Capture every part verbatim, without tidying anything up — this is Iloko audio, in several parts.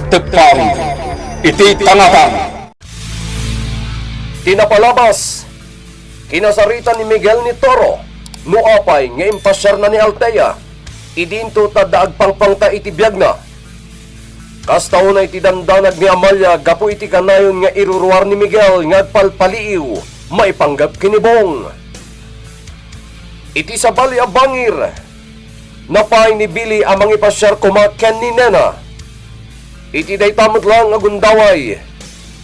Teppaw iti tangatang. Ti napalabas, kinasarita ni Miguel ni Toro no apay nga impasiarna ni Althea idi intotada agpangpangta iti biagna. Kasta unay ti dandanag ni Amalia gapu iti kanayon nga iruruar ni Miguel nga agpalpaliiw maipanggep ken ni Bong. Iti sabali a bangir, napay ni Billy a mangipasiar koma ken ni Nena. Iti dayta met laeng a gundaway,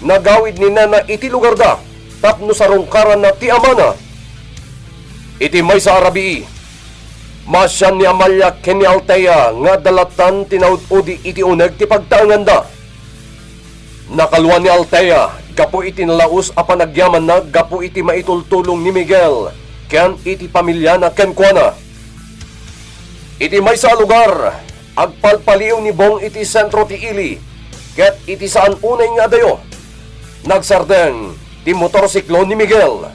nagawid ni Nena iti lugarda tapno sarungkaranna ti amana. Iti maysa a rabii, maasian ni Amalia ken ni Althea nga adda lattan ti naud-udi iti uneg ti pagtaenganda. Nakalua ni Althea gapu iti nalaus a panagyamanna gapu iti maitultulong ni Miguel ken iti pamiliana kenkuana. Iti maysa a lugar, agpalpaliiw ni Bong iti sentro ti ili, ket iti saan unay nga adayo, nagsardeng ti motorsiklo ni Miguel.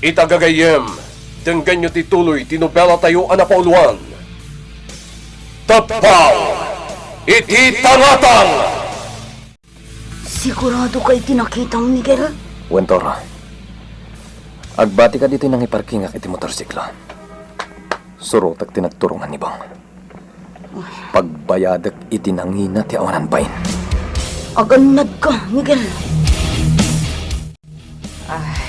Ita gagayyem, denggenyo ti tuloy ti nobelatayo a napauluan. Teppaw iti tangatang! Sigurado ka iti nakitam, Miguel? Wen, Toro. Agbati ka ditoy nangiparkingak iti motorsiklo. Surotek ti nagturongan ni Bong. Pagbayadek iti nangina ti awanan bain. Agannad ka, Miguel. Ay.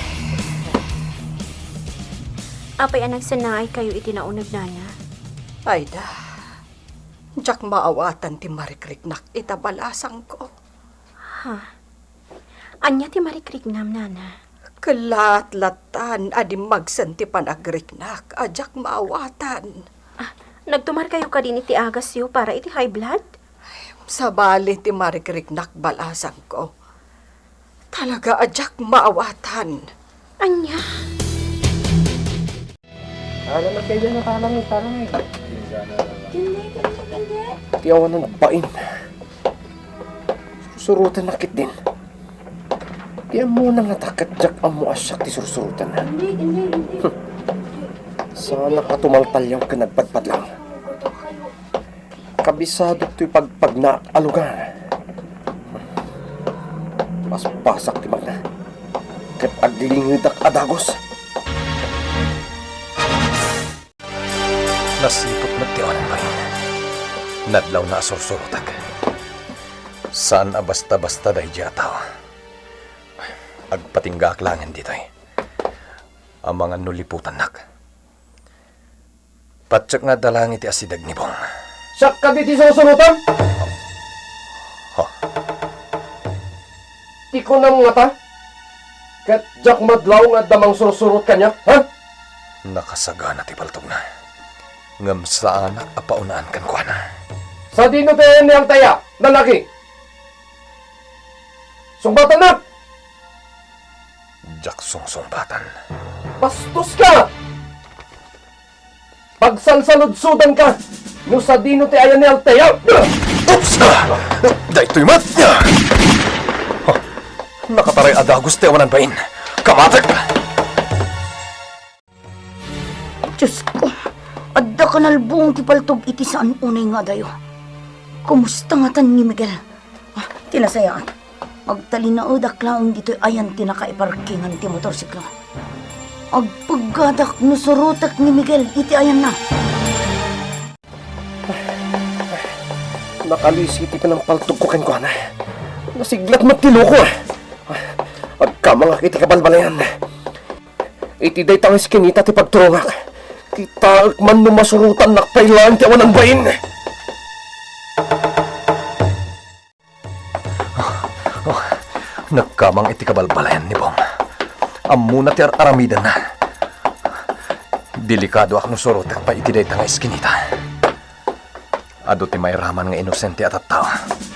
Apay a nagsennaay kayo iti nauneg, Nana? Ayda, diak maawatan ti marikriknak ita balasangko. Ha? Ania ti marikriknam, Nana? Kellaat lattan a dimmagsen ti panagriknak a diak maawatan. Ah, nagtumar kayo kadin iti agasyo para iti high blood? Sabali ti marikriknak balasangko. Talaga a diak maawatan. Ania? Alam mo, kaya na parang, parang eh. Hindi, hindi, hindi. Ti awanan bain. Sursurotennak ketdin. Ti ammona ngata ket diak ammo a siak ti sursurotenna. Hindi, hindi, hindi. Saanak a tumaltaliaw ken nagpadpadlaw. Kabisado toy pagpagnaak a lugar. Paspasak ti magna, ket aglingedak a dagus. Nasiput met ti awanan bain. Nadlawna a sursurotek. Saan a basta-basta daydiay a tao. Agpatinggaak laengen ditoy. Amangan no liputannak. Patiek nga adda laeng iti asideg ni Bong. Siak kadi ti sursurotem? Ha? Ti kunam ngata? Ket diak madlaw nga adda mangsursurot kaniak, ha? Nakasagana ti paltogna. Ngem saanak a paunaan kenkuana. Sadino ti ayan ni Althea, lalaki? Sungbatannak! Diak sungsungbatan. Bastos ka! Pagsalsaludsodanka no sadino ti ayan ni Althea! Oops! Daytoy met! Nakataray a dagus ti awanan bain. Kamatek! Diosko, adda kanalbuong ti paltog iti saan unay nga adayo. Kumusta ngatan ni Miguel? Ah, ti nasayaat. Agtalinaedak laeng ditoy ayan ti nakaiparkingan ti motorsiklo. Agpeggadak no surotek ni Miguel iti ayanna. Nakalisi ti panangpaltogko kenkuana. Nasiglat met ti loko. Agkamangak iti kabalbaliwan. Iti dayta nga iskinita ti pagturongak, kitaek man no masurotannak pay laeng ti awanan bain. Oh, nagkamang iti kabalbaliwan ni Bong. Ammona ti ar-aramidenna. Delikadoak no surotek pay iti dayta nga iskinita. Adu ti mairaman nga inosente a tattao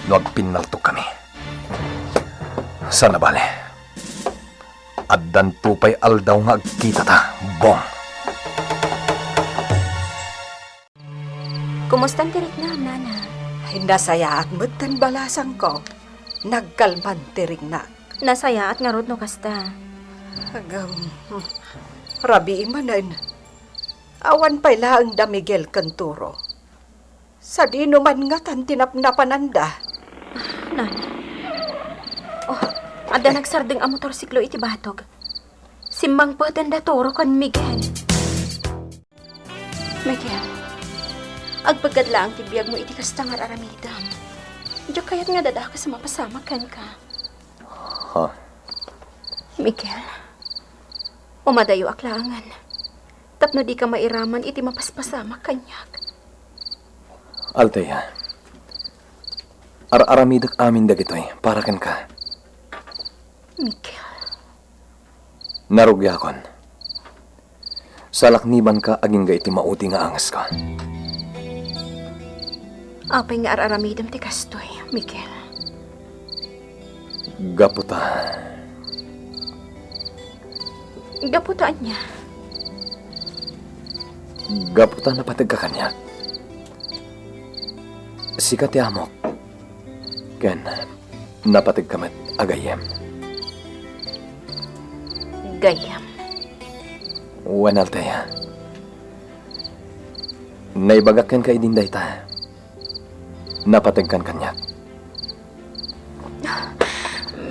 no agpinnaltog kami. Saan a bale, addanto pay aldaw nga agkitata, Bong. Kumustan ti riknam, Nana? Ay, nasayaat metten balasangko. Nagkalman ti riknak. Nasayaat ngarud no kasta. Agam, rabii manen. Awan pay laeng da Miguel ken Toro. Sadino man ngatan ti napnapananda? Nana. Oh, adda nagsardeng a motorsiklo iti batog. Simmangpetenda Turo ken Miguel. Miguel, agpeggad laeng ti biagmo iti kasta nga ar-aramidem. Diak kayat nga adda dakes a mapasamak kenka. Ha? Miguel, umadayoak laengen tapno dika mairaman iti mapaspasamak kaniak. Althea, ar-aramidek amin dagitoy para kenka. Miguel. Narugiakon. Salaknibanka agingga iti maudi nga angesko. Apay nga ar-aramidem ti kastoy, Miguel? Gapu ta. Gapu ta ania? Gapu ta napategka kaniak. Sika ti amok. Ken napategka met a gayyem. Gayyem? Wen, Althea. Naibagak kenka idin dayta. Napategkan kaniak.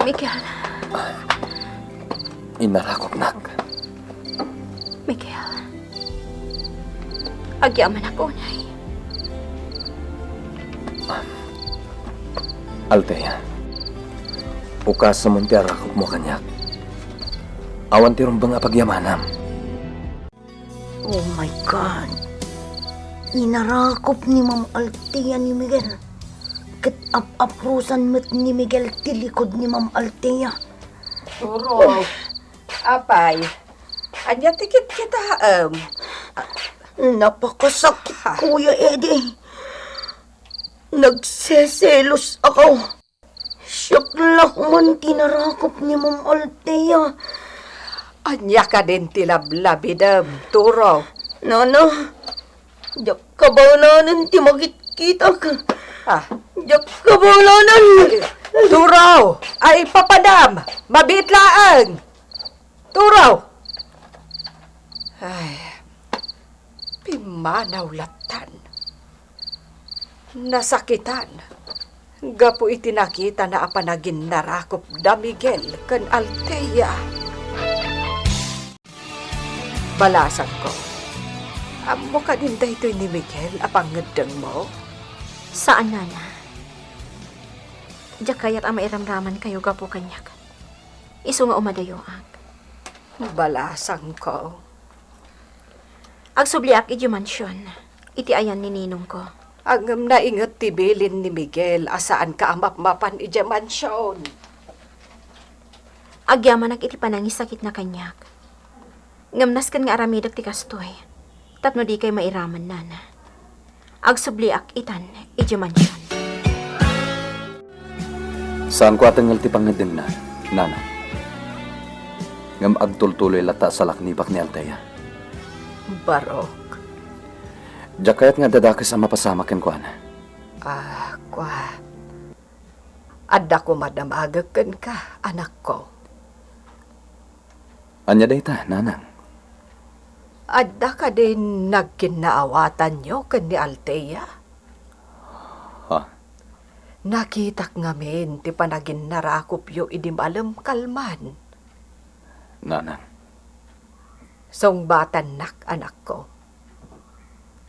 Miguel. Inarakupnak. Miguel. Agyamanak unay. Althea, ukasamon ti arakupmo kaniak. Awan ti rumbeng a pagyamanam. Oh my God. Inarakup ni Ma'am Althea ni Miguel. Ket ap-aprosan met ni Miguel ti likod ni Ma'am Althea. Turo. Apay, ania ti kitkitaem? Napakasakit, Kuya Eddie. Nagseselos ako. Siak la man ti narakup ni Ma'am Althea. Ania kadin ti lablabidem, Turo? Nana, diak kabaelan ti makitkitak. Ah. Diak kabaelan. Turo! Ay, papadam! Mabiit laeng! Turo! Ay, pimmanaw lattan. Nasakitan gapu iti nakitana a panaginnarakup da Miguel ken Althea. Balasangko, ammo kadin daytoy ni Miguel a pangngeddengmo? Saan, Nana. Diak kayat a mairamramankayo gapu kaniak. Isu nga umadayoak. Balasangko. Agsubliak idiay mansion, iti ayan ni ninongko. Ngem nainget ti bilin ni Miguel a saanka a mapmapan idiay mansion. Agyamanak iti panangisakitna kaniak. Ngem nasken nga aramidek ti kastoy, tapno dikay mairaman, Nana. Agsubliak itan idiay mansion. Saanko a tengngel ti pangngeddengna, Nana. Ngem agtultuloy latta a salaknibak ni Althea. Barok. Diak kayat nga adda dakes a mapasamak kenkuana. Ah, kua. Adda koma damagek kenka, anakko. Ania dayta, Nanang? Adda kadin nagkinnaawatanyo ken ni Althea? Ha? Nakitak ngamin ti panaginnarakupyo idi malem kalman. Nanang. Sungbatannak, anakko.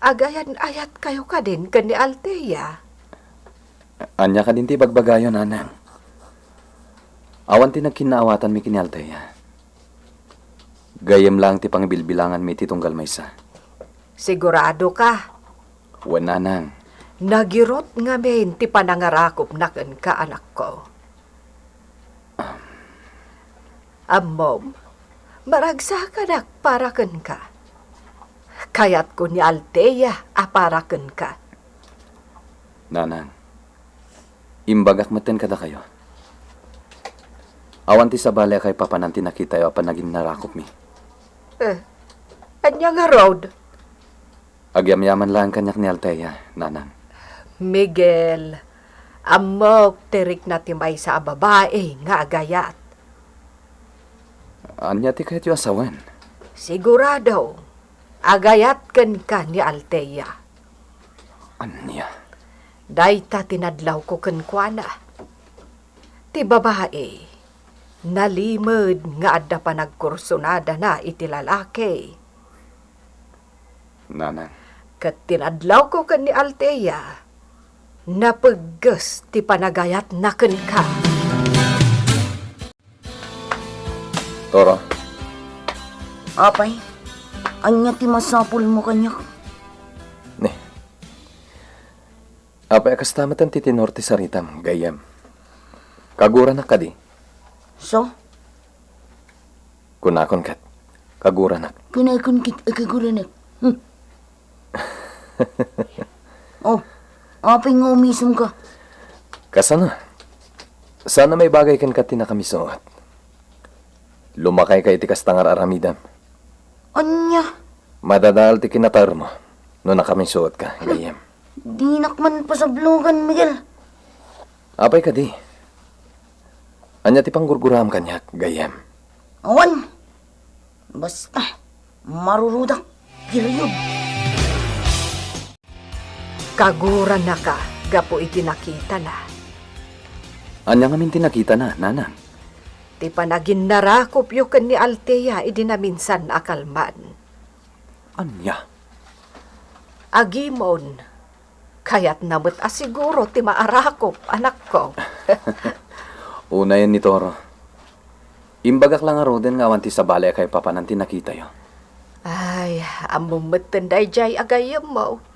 Agayan-ayatkayo kadin ken ni Althea? Ania kadin ti ibagbagayo, Nanang? Awan ti nagkinnaawatanmi ken ni Althea. Gayyem laeng ti pangibilbilanganmi iti tunggal maysa. Sigurado ka? Wen, Nanang. Nagirot ngamin ti panangarakupna kenka, anakko. Ammom, maragsakanak para kenka. Kayatko ni Althea a para kenka. Nanang, imbagak metten kadakayo. Awan ti sabali a kaipapanan ti nakitayo a panaginnarakupmi. Eh, ania ngarud? Agyamyaman laeng kaniak ni Althea, Nanang. Miguel, ammok ti rikna ti maysa a babai nga agayat. Ania ti kayatyo a sawen? Sigurado, agayat kenka ni Althea. Ania? Dayta ti nadlawko kenkuana. Ti babai, nalimed nga adda panagkursunadana iti lalaki. Nanang. Ket ti nadlawko ken ni Althea, napegges ti panagayatna kenka. Toro. Apay, ania ti masapulmo kaniak? Ni. Apay, a kasta met ti tenor ti saritam, gayyem. Kaguranak kadi? So? Kunakon ket, kaguranak. Kunakon ket, a kaguranak. Hmm. Oh, apay nga umisem ka? Kasano? Saan a maibagay kenka ti nakamisuot? Lumakayka iti kasta nga ar-aramidem. Ania? Madadael ti kinataermo no nakamisuot ka, gayyem. Dinak man pasablogan, Miguel. Apay kadi? Ania ti panggurguram kaniak, gayyem? Awan. Basta, marurudak. Period. Kaguranaka gapu iti nakitana. Ania ngamin ti nakitana, nanang? Ti panaginnarakopyo ken ni Althea idi naminsan a kalman. Ania? Agimon, kayatna met a siguro ti maarakop, anakko. Unayen ni Toro. Imbagak la ngaruden nga awan ti sabali a kaipapanan ti nakitayo. Ay, ammom metten daydiay a gayyemmo.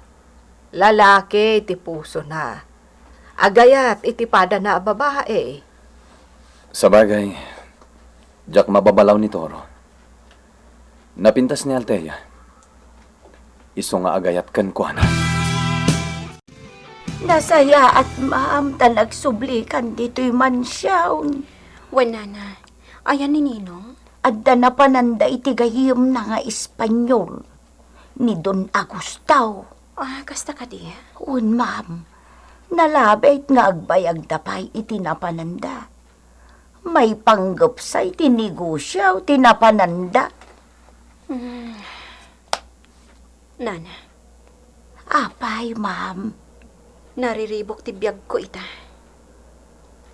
Lalaki ti pusona. Agayat iti padana a babai. Sabagay, diak mababalaw ni Toro. Napintas ni Althea. Isu nga agayat kenkuana. Nasayaat, ma'am, ta nagsublikan ditoy mansion. Wen, nana, ayan ni Ninong? Adda napananda iti gayyemna nga Espanyol, ni Don Agustao. Ah, kasta kadi? Wen, ma'am. Nalabit nga agbayagda pay iti napananda. Maipanggepsa iti negosio ti napananda. Hmm. Nana. Apay, ma'am. Nariribuk ti biagko ita.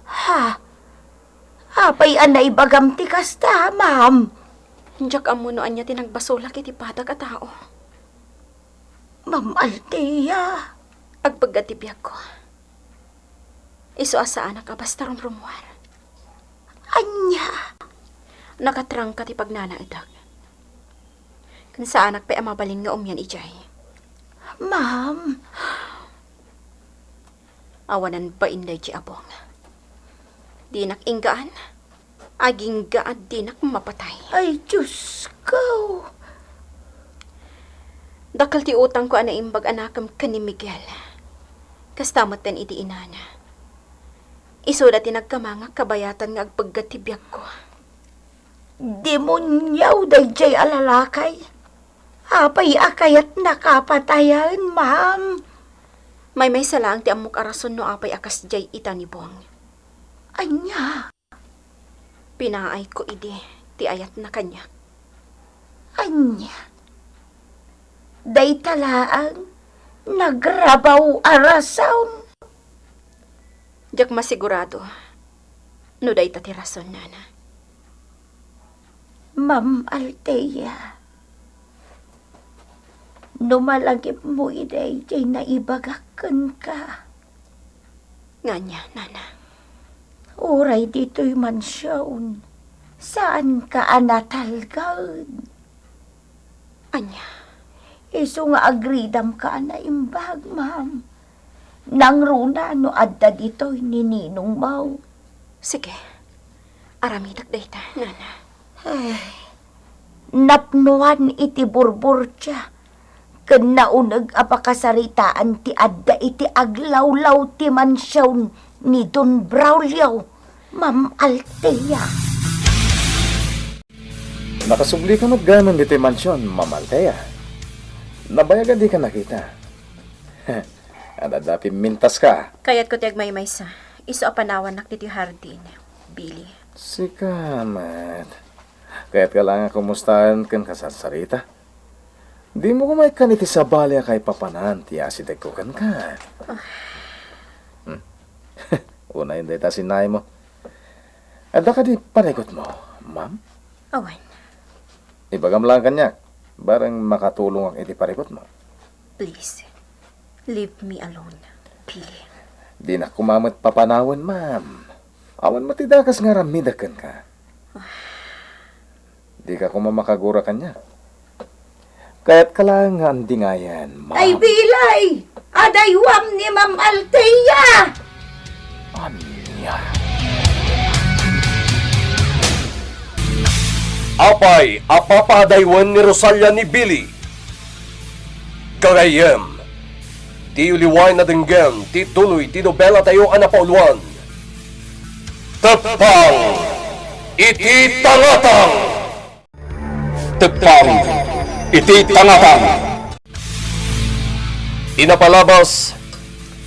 Ha? Apay a naibagam ti kasta, ma'am? Diak ammo no ania ti nagbasolak iti padak a tao. Ma'am Althea. Agpeggad ti biagko. Isu a saanak a basta rumrumuar. Ania? Nakatrangka ti pagnanaedak. Ken saanak pay a mabalin nga umian idiay. Ma'am. Awanan bain daydi a buong. Dinak inggaan. Agingga a dinak mapatay. Ay, Diyos ko! Dakkel ti utangko a naimbag a nakem ken ni Miguel. Kasta metten iti inana. Isuda ti nagkamangak kabayatan nga agpeggad ti biagko. Demonio daydiay a lalaki. Apay a kayatna kapatayen, ma'am? Maymaysa laeng ti ammok a rason no apay a kasdiay ita ni Bong. Ania? Pinaayko idi ti ayatna kaniak. Ania? Dayta laeng nagrabaw a rason? Diak masigurado no dayta ti rason, nana. Ma'am Althea, no malagipmo idi diay naibagak kenka. Ngania, nana? Uray ditoy mansion, saanka a natalged. Ania? Isu nga agridamka a naimbag, ma'am. Nangruna no adda ditoy ni ninongmo. Sige. Aramidak dayta, nana. Ay, napnoan iti burburtia ken nauneg a pakasaritaan ti adda iti aglawlaw ti mansion ni Don Braulio, Ma'am Althea. Nakasublika met gayam ditoy mansion, Ma'am Althea. Nabayag a dika nakita. Adda pimmintaska. Kayatko ti agmaymaysa. Isu a panawannak ditoy hardin, Billy. Sika met. Kayatka laeng a kumustaen ken kasarsarita? Dimo koma ikkan iti sabali a kaipapanan ti asidegko kenka. Hmm. Unayen dayta sinnaimo. Adda kadi parikutmo, ma'am? Awan. Ibagam laeng kaniak, bareng makatulongak iti parikutmo. Please, leave me alone, Billy. Dinak koma met papanawen, ma'am. Awan met ti dakes nga aramidek kenka. Dika koma makagura kaniak. Kayatka laeng nga andingayen, ma'am. Ay, Bilay! Adaywam ni Ma'am Althea! Ania? Apay a papaadaywen ni Rosalia ni Billy? Gagayyem, diyo liwaen a denggen ti tuloy ti nobelatayo a napauluan, Teppang iti Tangatang! Teppang iti Tangatang! Inapalabas,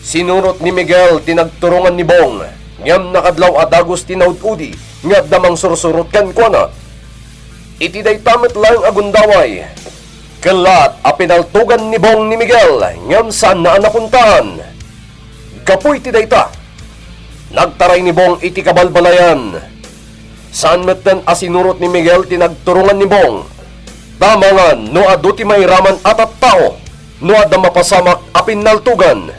sinurot ni Miguel ti nagturongan ni Bong, ngem nakadlaw a dagus ti naud-udi nga adda mangsursurot kenkuana. Iti dayta met laeng a gundaway, kellat a pinaltugan ni Bong ni Miguel ngem saanna a napuntaan. Gapu iti dayta, nagtaray ni Bong iti kabalbalayan. Saan metten a sinurot ni Miguel ti nagturongan ni Bong. Tamangan no adu ti mairaman a tattao, no adda mapasamak a pinnaltugan.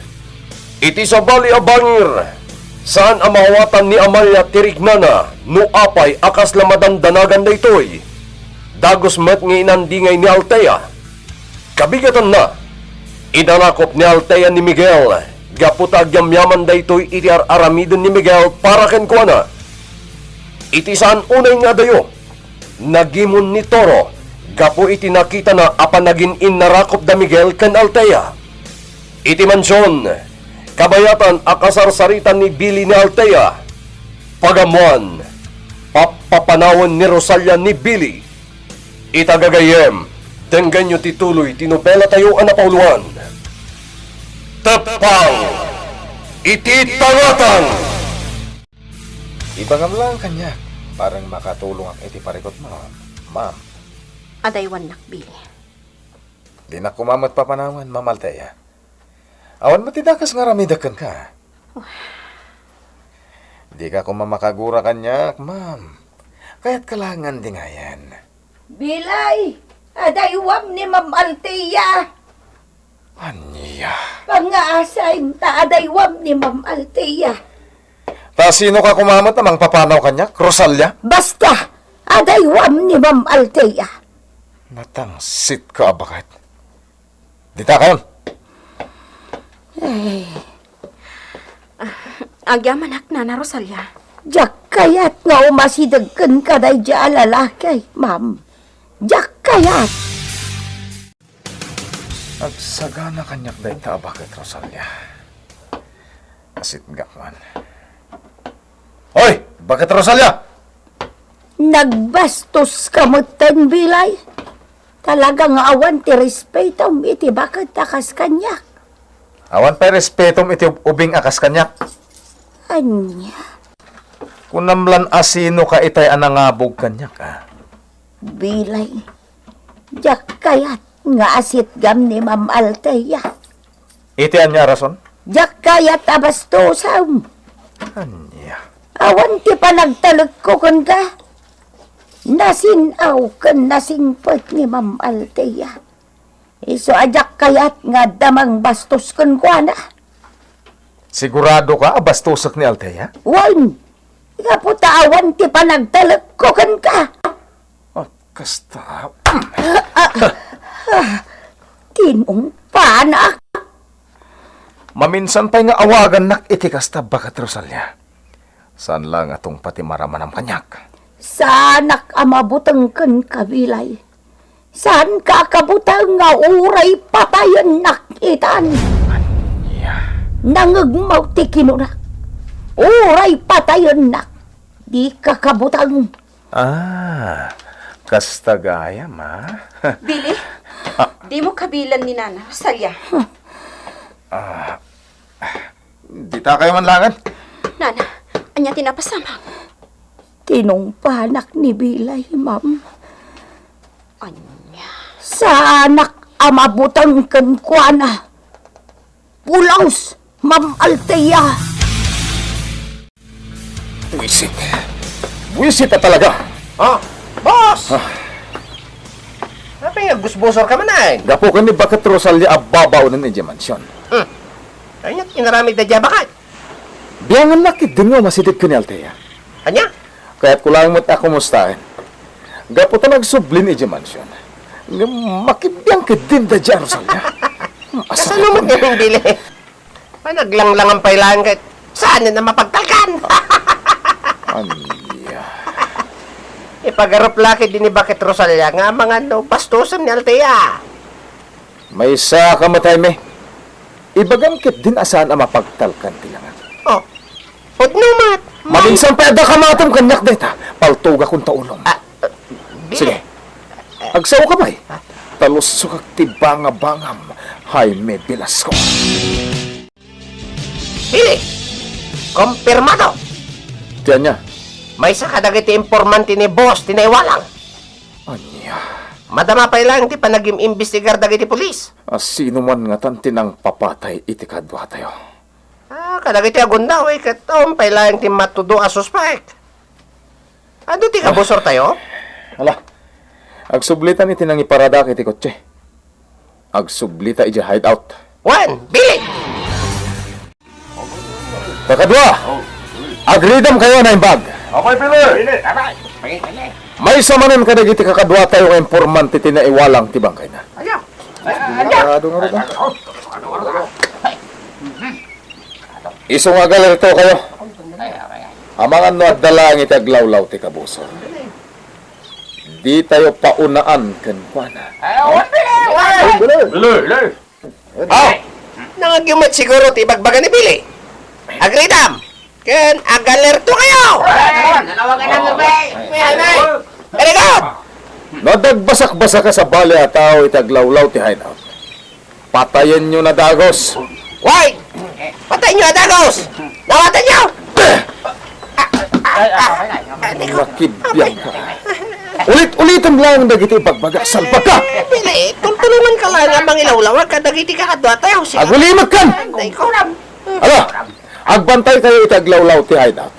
Iti sabali a bangir, saan a maawatan ni Amalia ti rignana no apay a kasla madandanagan daytoy. Dagus met nga inandingay ni Althea. Kabigatanna, inarakop ni Althea ni Miguel gapu ta agyamyaman daytoy iti ar-aramiden ni Miguel para kenkuana. Iti saan unay nga adayo, nagimon ni Toro gapu iti nakitana a panagin-innarakop da Miguel ken Althea. Iti mansion, kabayatan a kasarsaritan ni Billy ni Althea. Pagammoan, pappapanawen ni Rosalia ni Billy. Ita gagayyem, denggenyo ti tuloy ti nobelatayo a napauluan, Teppang iti Tangatang! Ibagam laeng kaniak, bareng makatulongak iti parikutmo, ma'am. Adaywannak, Billy. Dinak koma met papanawen, Ma'am Althea. Awan met ti dakes nga aramidek kenka. Dika koma makagura kaniak, ma'am. Kayatka laeng nga andingayen. Bilay, adaywam ni Ma'am Althea. Ania? Pangngaasayem ta adaywam ni Ma'am Althea. Ta sinoka koma met a mangpapanaw kaniak, Rosalia? Basta, adaywam ni Ma'am Althea. Natangsitka a baket. Dita kayon. Ay. Ah, agyamanak, Nana Rosalia. Diak kayat nga umasideg kenka daydiay a lalaki, ma'am. Diak kayat. Agsagana kaniak dayta a baket, Rosalia. Asitgak man. Hoy, baket Rosalia! Nagbastoska metten, Bilay. Talaga nga awan ti respetom iti baket a kas kaniak. Awan pay respetom iti ub-, ubing a kas kaniak. Ania? Kunam lan a sinoka itay a nangabog kaniak, a? Bilay, diak kayat nga asitgam ni Ma'am Althea. Iti ania a rason? Diak kayat a bastosam. Ania? Awan ti panagtalekko kenka. Nasin-aw ken nasingpet ni Ma'am Althea. Isu a diak kayat nga adda mangbastos kenkuana. Siguradoka a bastosek ni Althea? Wen, gapu ta awan ti panagtalekko kenka. At kasta. Tinungpanak. Maminsan pay nga awagannak iti kasta, baket Rosalia. Saan la nga tungpa ti maramanam kaniak. Saanak a mabuteng kenka, Bilay. Saanka a kabuteng nga uray patayennak itan. Ania? Nangegmo ti kinunak. Uray patayennak. Dika kabuteng. Ah, kasta gayam, a? Billy, dimo kabilan ni Nana Rosalia. Ah, dita kayo man langan. Nana, ania ti napasamak? Tinungpanak ni Bilay, ma'am. Ania? Saanak a mabuteng kenkuana. Pulos, Ma'am Althea. Buisit. Buisit a talaga. Ah, boss! Ah. Apay nga agusbusor ka man ay? Gapu ken ni Baket Rosalia a babaonen idiay mansion. Hmm. Ania ti inaramid daydiay a baket? Bianganna ketdin nga umasideg ken ni Althea. Ania? Kayatko laeng met a kumustaen. Gapu ta nagsublin idiay mansion. Ngem makibiang ketdin daydiay a Rosalia. Kasano met ngamin, Billy? Ay, naglanglangan pay laeng ket saanen a mapagtalkan. Ania? Ipagarup la ketdi ni Baket Rosalia nga amangan no bastosen ni Althea. Maysa ka met, Jaime. Ibagam ketdin a saan a mapagtalkan ti langan. Oh, pudno met. Maminsan pay adda kamatem kaniak dayta. Paltogakon ta ulom. Ah, ah, Sige. Agsaoka pay. Ah. Taluskak ti bangabangam, Jaime Velasco. Billy! Kompirmado! Ti ania? Maysa kadagiti informante ni boss ti naiwalang. Ania? Madama pay laeng ti panagim-imbestigar dagiti pulis. A, sino man ngatan ti nangpapatay iti kaduatayo? Ah, kadagiti agundaway ket awan pay laeng ti matudo a suspek. Adu ti kabusortayo? Ala, agsublitan iti nangiparada iti kotse. Agsublita idiay hideout. Wen, Billy! Kakadua, agridam kayo a naimbag. Apay, Billy? Maysa manen kadagiti kakaduatayo nga informante ti naiwalang ti bangkayna. Adu nga rito. Isu nga agalerto kayo. Amangan no adda laeng iti aglawlaw ti kabusor. Ditayo paunaan kenkuana. Billy, Billy. Ah! Nangagyo met siguro ti ibagbaga ni Billy. Agridam! Ken agalerto kayo! Nanawagan ang lubay! Very good! No, dagbasakbasaka sabali a tao iti aglawlaw ti hideout. Patayenyo na dagus. Why? Patayenyo a dagus! Nawatanyo! Makibiang ka. Ulit-ulitem laeng dagiti ibagbaga, salbag ka! Billy, tultulongan ka laeng a mangilawlawag kadagiti kakaduatayo. Agulimek kan! Ay, ko. Ala, agbantay kayo iti aglawlaw ti hideout.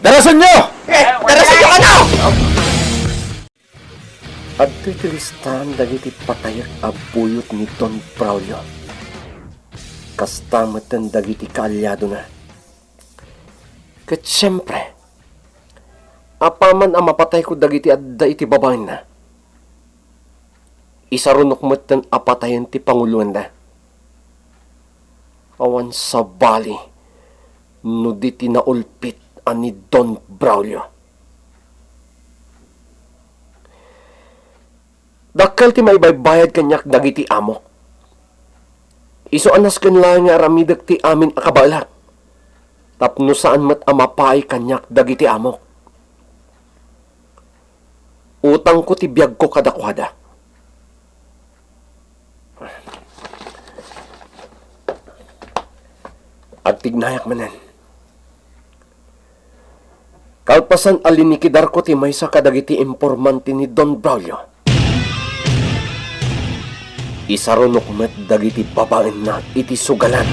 Darasenyo! Eh, darasenyo kano! Adtoy ti listaan dagiti patayek a buyot ni Don Braulio. Kasta metten dagiti kaalyadona. Ket siempre, apaman a mapatayko dagiti adda iti babaenna, isarunok metten a patayen ti panguloenda. Awan sabali no di ti naulpit a ni Don Braulio. Dakkel ti maibaybayad kaniak dagiti amok. Isu a nasken laeng nga aramidek ti amin a kabaelak, tapno saan met a mapaay kaniak dagiti amok. Utangko ti biagko kadakuada. Agtignayak manen. Kalpasan a linikidarko ti maysa kadagiti informante ni Don Braulio, isarunok met dagiti babaenna iti sugalan.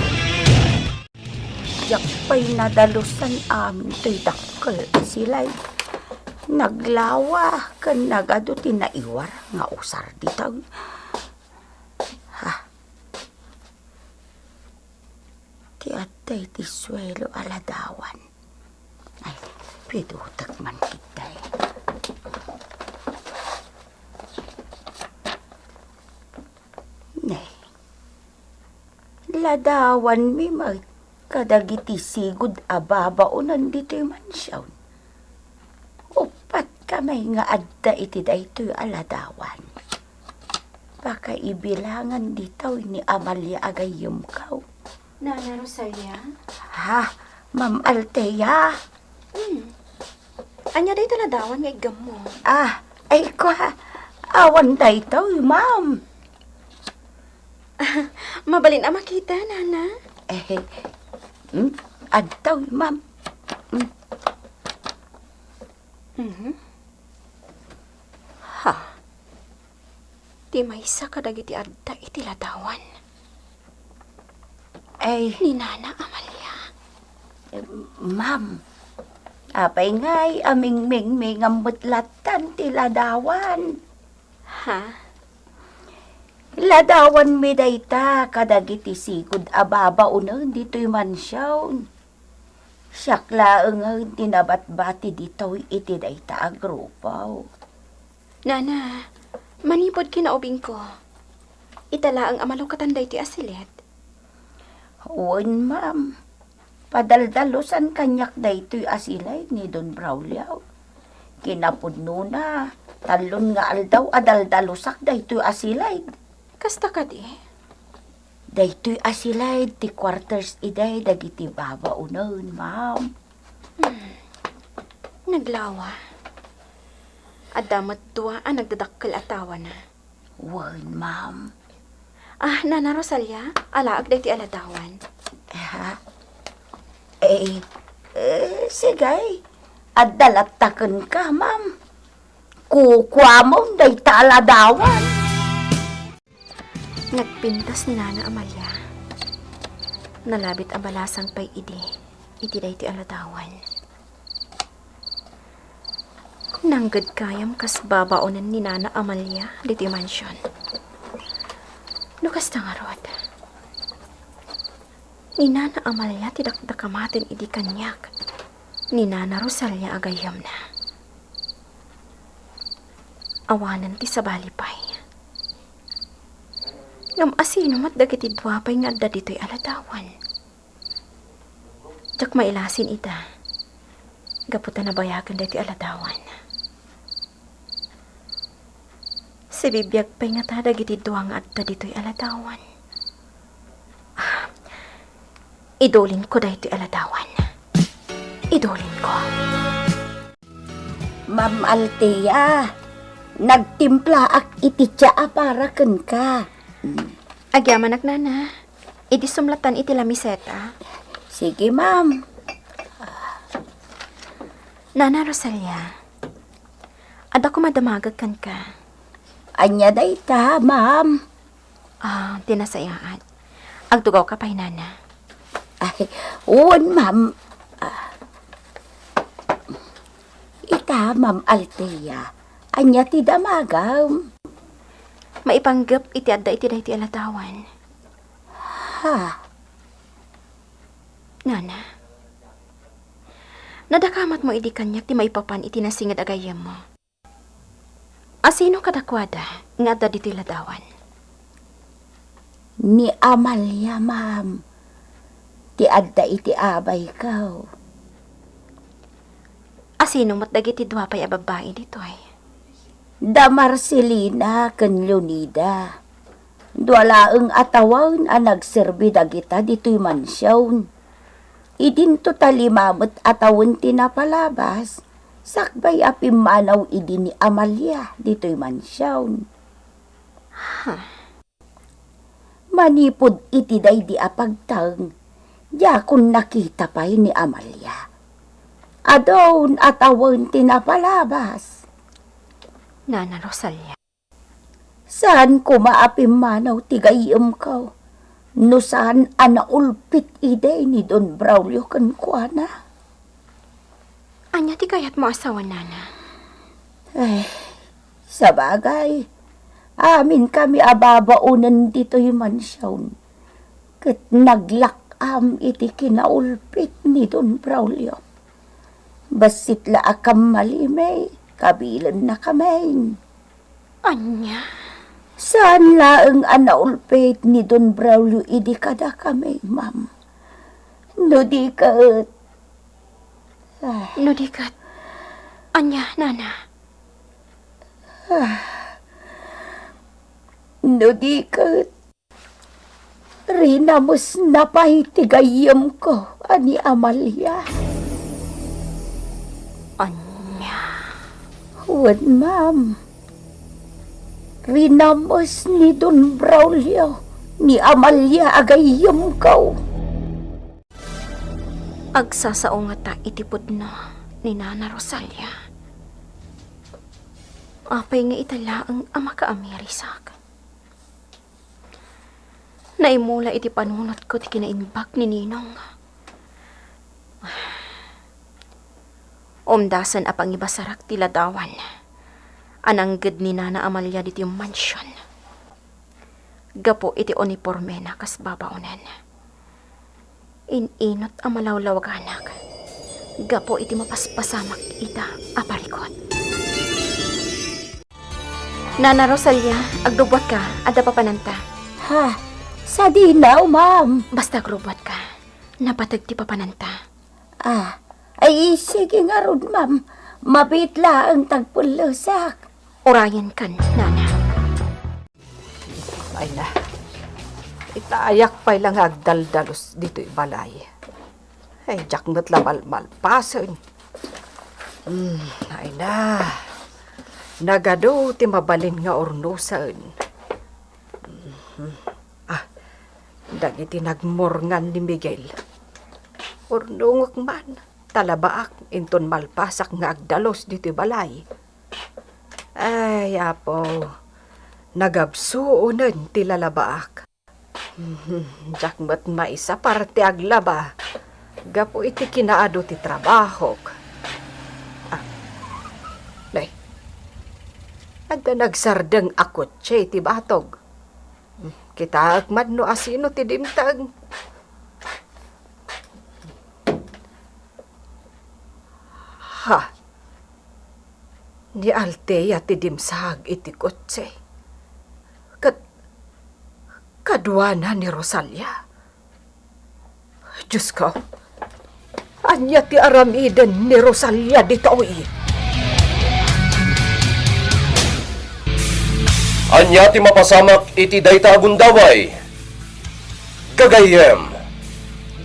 Diak pay nadalusan amin toy dakkel a silay. Naglawa ken nagadu ti naiwar nga usar ditoy. Ha? Ti adda iti suelo a ladawan. Ay, pidutek man ketdi. Ne. Ladawanmi met kadagiti sigud a babaonen ditoy mansion. Uppat kami nga adda iti daytoy a ladawan. Pakaibilangan ditoy ni Amalia a gayyemko. Nana Rosalia? Ha, Ma'am Althea? Hmm. Ania dayta ladawan nga iggammo? Ah, ay kua, awan daytoy, ma'am. Mabalin a makita, Nana? Eh, hmm? Adtoy, ma'am. Hmm. Mhm. Ha? ti maysa kadagiti adda iti ladawan. Ay. Ni Nana Amalia. Ma'am, apay ngay a mingmingmingan met lattan ti ladawan? Ha? Ladawanmi dayta kadagiti sigud a babaonen ditoy mansion. Siak laengen ti nabatbati ditoy iti dayta a grupo. Nana, manipud kinaubingko, ita laeng a malukatan daytoy a siled? Wen, ma'am. Padaldalusan kaniak daytoy a siled ni Don Braulio. Kinapudnona, tallon nga aldaw a daldalusak daytoy a siled. Kasta kadi? Daytoy a siled ti quarters idi dagiti babaonen, ma'am. Hmm. Naglawa. Adda met dua a nagdadakkel a tawana. Wen, ma'am. Ah, Nana Rosalia, alaek daytoy a ladawan. Ha? Eh, eh, sige. Adda latta kenka, ma'am. Kukuamon dayta a ladawan. Nagpintas ni Nana Amalia. Nalabit a balasang pay idi iti daytoy a ladawan. Nangged gayam kas babaonen ni Nana Amalia ditoy mansion. No kasta ngarud, ni Nana Amalia ti dakdakamaten idi kaniak ni Nana Rosalia a gayyemna. Awanen ti sabali pay. Ngem asino met dagiti dua pay nga adda ditoy a ladawan? Diak mailasin ida, gapu ta nabayagen daytoy a ladawan. Sibibiag pay ngata dagiti dua nga adda ditoy a ladawan. Ah, idulinko daytoy a ladawan. Idulinko. Ma'am Althea, nagtimplaak iti tia a para kenka. Mm. Agyamanak, Nana. Idi sumlatan iti lamiseta. Sige, ma'am. Nana Rosalia, adda koma damagek kenka. Ania dayta, ma'am? Ah, ti nasayaat. Agtugawka pay, Nana. Ay, wen, ma'am. Ah. Ita, Ma'am Althea, ania ti damagam? Maipanggep iti adda iti daytoy a ladawan. Ha? Nana, nadakamatmo idi kaniak ti maipapan iti nasinged a gayyemmo. Asino kadakuada nga adda ditoy ladawan? Ni Amalia, ma'am, ti adda iti abayko. Asino met dagiti dua pay a babbai ditoy? Da Marcelina ken Leonida. Dua laeng a tawen a nagserbi dagita ditoy mansion. Idinto ta lima met a tawen ti napalabas, sakbay a pimmanaw idi ni Amalia ditoy mansion. Ha? Manipud iti daydi a pagtaeng, diakon nakita pay ni Amalia. Adun a tawen ti napalabas. Nana Rosalia. Saan koma a pimmanaw ti gayyemko no saan a naulpit idi ni Don Braulio kenkuana. Ania ti kayatmo a sawen, Nana? Ay, sabagay, amin kami a babaonen ditoy mansion ket naglak-am iti kinaulpit ni Don Braulio. Bassit la a kammalimi, kabilennakami. Ania? Saan laeng a naulpit ni Don Braulio idi kadakami, ma'am. No di ket, ah. No di ket, ania, Nana? Ah. No di ket, rinamesna pay ti gayyemko a ni Amalia. Ania? Wen, ma'am. Rinames ni Don Braulio ni Amalia a gayyemko. Agsasao ngata iti pudno ni Nana Rosalia. Apay nga ita laeng a makaamirisak? Naimula iti panunotko ti kinaimbag ni Ninong. Umdasen a pangibasarak ti ladawan a nangged ni Nana Amalia ditoy mansion. Gapu iti unipormena kas babaonen, in-inot a malawlawaganak gapu iti mapaspasamak ita a parikut. Nana Rosalia, agrubuatka, adda papananta. Ha? Sadino, ma'am. Basta agrubuatka, napateg ti papananta. Ah, ay, sige ngarud, ma'am. Mabiit laeng ta agpullesak. Urayenkan, Nana. Ay na, itayak pay la nga agdaldalus ditoy balay. Ay, diak met la malmalpasen. Hmm, ay na, nagadu ti mabalin nga urnusen. Mhm. Ah, dagiti nagmurngan ni Miguel. Urnongek man, ta labaak inton malpasak nga agdalus ditoy balay. Ay, Apo, nagabsuonen ti lalabaak. Mhm, diak met maisapar ti aglaba gapu iti kinaadu ti trabahok. Ah, nay, adda nagsardeng a kotse iti batog. Hmm, kitaek man no asino ti dimteng. Ha? Ni Althea ti dimsaag iti kotse. Ket kaduana ni Rosalia. Diosko, ania ti aramiden ni Rosalia ditoy? Ania ti mapasamak iti dayta a gundaway? Gagayyem,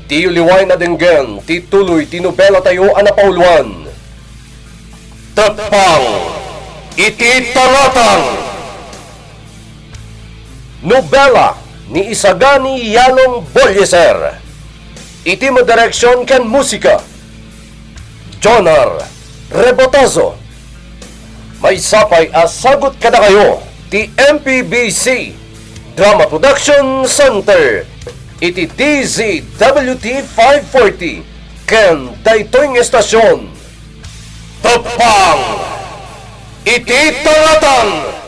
diyo liwayen a denggen ti tuloy ti nobelatayo a napauluan, Teppang iti Tangatang. Nobela ni Isagani Yalong Bolleser. Iti madireksion ken musika, Jonar Rebotazo. Maysa pay a sagut kadakayo ti M P B C Drama Production Center iti D Z W T five forty ken daytoy nga estasion, Teppang iti Tangatang.